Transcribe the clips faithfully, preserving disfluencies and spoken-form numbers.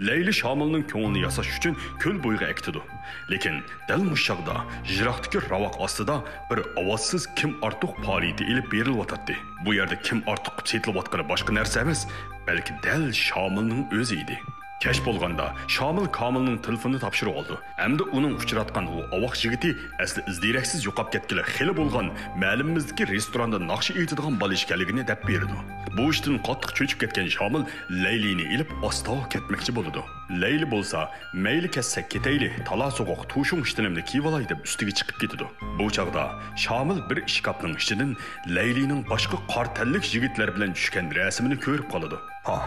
لەيلى شامىلنىڭ كۆڭلىنى ياساش ئۈچۈن كۆل بويىغا ئەكېتىدۇ. لېكىن دەل مۇشۇ چاغدا يىراقتىكى راۋاق ئاستىدا بىر ئاۋازسىز كىم ئارتۇق پائالىيىتى ئېلىپ بېرىلىۋاتاتتى. بۇ يەردە كىم ئارتۇققا چېتىلىۋاتقىنى باشقا نەرسە ئەمەس، بەلكى دەل شامىلنىڭ ئۆزى ئىدى. كەچ بولغاندا شامىل كامىلنىڭ تېلېفونىنى تاپشۇرۇۋالىدۇ ھەمدە ئۇنىڭ ئۇچراتقان ئۇ ئاۋاق يىگىتى ئەسلى ئىز-دېرەكسىز يوقاپ كەتكىلى خېلى بولغان مەھەللىمىزدىكى رېستوراندا ناخشا ئېيتىدىغان بالا ئىكەنلىكىنى دەپ بېرىدۇ. بۇ ئىشتىن قاتتىق چۆچۈپ كەتكەن شامىل لەيلىنى ئېلىپ ئاستا كەتمەكچى بولىدۇ. لەيلى بولسا، مەيلى كەتسەك كېتەيلى، تالا سوغۇق تۇشۇڭ ئىشتىنىمنى كىيىۋالاي دەپ ئۈستىگە چىقىپ كېتىدۇ. بۇ چاغدا شامىل بىر ئىشكاپنىڭ ئىچىدىن لەيلىنىڭ باشقا قارا تەنلىك يىگىتلەر بىلەن چۈشكەن رەسىمىنى كۆرۈپ قالىدۇ. ھا،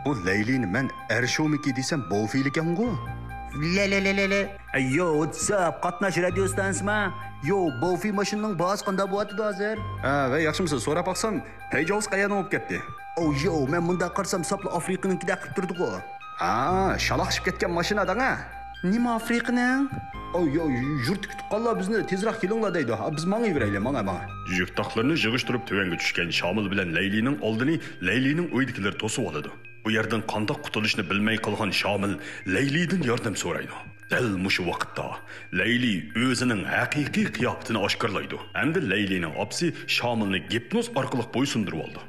بۇ لەيلىنى مەن ئەرشۇمىكى دېسەم بوفىلىكەنغۇ؟ لەلەلەلەلە. ئەييو، ۋاتساپ، قاتناش رادىيو ستانسىما؟ يو، بوفى ماشىنىنىڭ باھاسى قانداق بولۇۋاتىدۇ ھازىر؟ ھە، ۋەي، ياخشىمۇسىز؟ سوراپ باقسام، پەيجاۋۇز قەيەردىن بولۇپ كەتتى. ئو، يو، مەن مۇنداق قارىسام، ساپلا ئافرىقىنىڭكىدەك قىلىپ تۇرىدىغۇ. ھا، شالاقشىپ كەتكەن ماشىنا دەڭە. نېمە ئافرىقىنىڭ؟ ئو، يو، يۇرتتىكى تۇغقانلار بىزنى تېزراق كېلىڭلار دەيدۇ. ھا، بىز ماڭىۋېرەيلى، ماڭا، ماڭا. يۈكتاقلىرىنى يىغىشتۇرۇپ تۆۋەنگە چۈشكەن شامىل بىلەن لەيلىنىڭ ئالدىنى لەيلىنىڭ ئۆيىدىكىلىرى توسۇۋالىدۇ. بۇ يەردىن قانداق قۇتۇلۇشنى بىلمەي قالغان شامىل لەيلىدىن ياردەم سورايدۇ. دەل مۇشۇ ۋاقىتتا لەيلى ئۆزىنىڭ ھەقىقىي قىياپىتىنى ئاشكارىلايدۇ ھەمدە لەيلىنىڭ ئاپىسى شامىلنى گىپنوز ئارقىلىق بويسۇندۇرۇۋالىدۇ.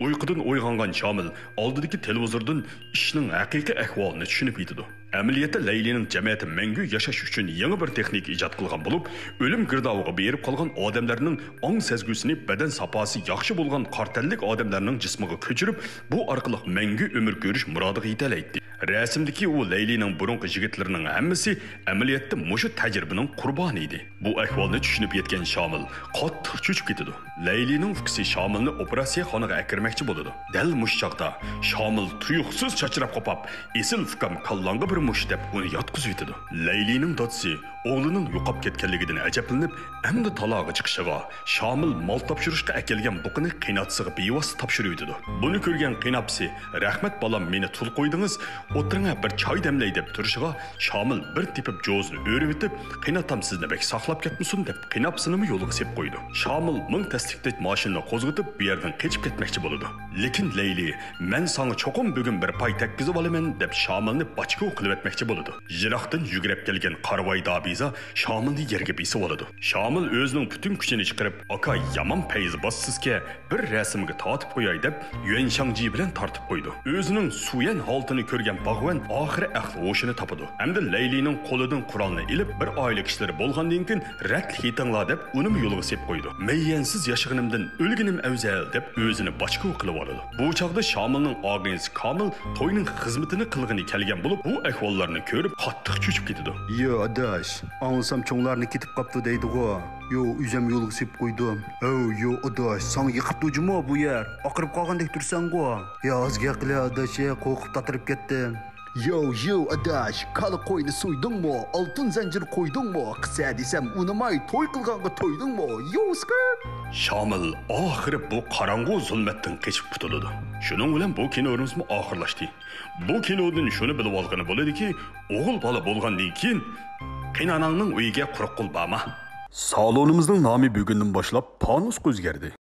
ئۇيقۇدىن ئويغانغان شامىل ئالدىدىكى تېلېۋىزوردىن ئىشنىڭ ھەقىقىي ئەھۋالىنى چۈشىنىپ يېتىدۇ. ئەمەلىيەتتە لەيلىنىڭ جەمەتى مەڭگۈ ياشاش ئۈچۈن يېڭى بىر تېخنىكا ئىجاد قىلغان بولۇپ، ئۆلۈم گىردابىغا بېرىپ قالغان ئادەملەرنىڭ ئاڭ سەزگۈسىنى بەدەن ساپاسى ياخشى بولغان قارا تەنلىك ئادەملەرنىڭ جىسمىغا كۆچۈرۈپ، بۇ ئارقىلىق مەڭگۈ ئۆمۈر كۆرۈش مۇرادىغا يېتەلەيتتى. رەسىمدىكى ئۇ لەيلىنىڭ بۇرۇنقى يىگىتلىرىنىڭ ھەممىسى ئەمەلىيەتتە مۇشۇ تەجرىبىنىڭ قۇربانى ئىدى. بۇ ئەھۋالنى چۈشىنىپ يەتكەن شامىل قاتتىق چۆچۈپ كېتىدۇ. لەيلىنىڭ ئۇكىسى شامىلنى ئوپېراتسىيەخانىغا ئەكىرمەكچى بولىدۇ. دەل مۇشۇ چاغدا شامىل تۇيۇقسىز چاچراپ قوپاپ، «ئېسىل ئۇكام، كاللاڭغا بىر مۇش» دەپ ئۇنى ياتقۇزۇۋېتىدۇ. لەيلىنىڭ دادىسى ئوغلىنىڭ يوقاپ كەتكەنلىكىدىن ئەجەبلىنىپ، ئەمدى تالاغا چىقىشىغا، شامىل مال تاپشۇرۇشقا ئەكەلگەن بۇقىنى قېيىنئاتىسىغا بىۋاسىتە تاپشۇرۇۋېتىدۇ. بۇنى كۆرگەن قېيىنئاپىسى، «رەھمەت بالام، مېنى تۇل قويدىڭىز، ئولتۇرۇڭە، بىر چاي دەملەي» دەپ تۇرۇشىغا، شامىل بىر تېپىپ جوزىنى ئۆرۈۋېتىپ، «قېيىنئاتام سىزنى بەك ساقلاپ كەتمىسۇن» دەپ، قېيىنئاپىسىنىمۇ يولغا سېلىپ قويىدۇ. شامىل مىڭ تەسلىكتەك ماشىنىنى قوزغىتىپ، بۇ يەردىن قېچىپ كەتمەكچى بولىدۇ. لېكىن لەيلى، «مەن ساڭا چوقۇم بۈگۈن بىر پاي تەگكۈزۈۋالىمەن» دەپ، شامىلنى باچكا قىلىۋەتمەكچى بولىدۇ. يىراقتىن يۈگۈرۈپ كەلگەن قارىۋاي دابىزا شامىلنى يەرگە بېسىۋالىدۇ. شامىل ئۆزىنىڭ پۈتۈن كۈچىنى چىقىرىپ، «ئاكا، يامان پەيز باسىسىزكەن، بىر رەسىمگە تارتىپ قوياي» دەپ، يۈەن شاڭجى بىلەن تارتىپ قويىدۇ. ئۆزىنىڭ سۇيەن ھالىتىنى كۆرگەن باغۋەن ئاخىرى ئەقلى ھوشىنى تاپىدۇ ھەمدە لەيلىنىڭ قولىدىن قورالنى ئېلىپ، بىر ئائىلە كىشىلىرى بولغاندىن كېيىن رەتلىك يېتىڭلار دەپ، ئۇنىمۇ يولغا سېلىپ قويىدۇ. «مەييەنسىز ياشىغىنىمدىن ئۆلگىنىم ئەۋزەل» دەپ، ئۆزىنى باچكا قىلىۋالىدۇ. بۇ چاغدا شامىلنىڭ ئاغىنىسى كامىل توينىڭ خىزمىتىنى قىلغىلى كەلگەن بولۇپ، بۇ ئەھۋاللارنى كۆرۈپ قاتتىق چۆچۈپ كېتىدۇ. «يا ئاداش، ئاڭلىسام چوڭلارنى كېتىپ قاپتۇ دەيدىغۇ. يو، ئۆزۈم يولغا سېلىپ قويدۇم. ھەۋ، يو ئاداش، ساڭا يېقىپتۇ جۇمۇ بۇ يەر. ئاقىرىپ قالغاندەك تۇرساڭغۇ. يا ئاز گەپ قىلە ئاداش، قورقۇپ تاتىرىپ كەتتىم.» «يو، يو ئاداش، كالا قوينى سويدۇڭمۇ؟ ئالتۇن زەنجىر قويدۇڭمۇ؟ قىسە دېسەم ئۇنىماي، توي قىلغانغا تويدۇڭمۇ؟ يو سكىرت!» شامىل ئاخىرى بۇ قاراڭغۇ زۇلمەتتىن قېچىپ قۇتۇلىدۇ. شۇنىڭ بىلەن بۇ كىنو ئۇرۇنۇشىمۇ ئاخىرلاشتى. بۇ كىنودىن شۇنى بىلىۋالغىلى بولىدۇكى، ئوغۇل بالا بولغاندىن كېيىن قېيىنئاناڭنىڭ ئۆيىگە قۇرۇق قول بارما. سالونىمىزنىڭ نامى بۈگۈندىن باشلاپ پانۇسقا ئۆزگەردى.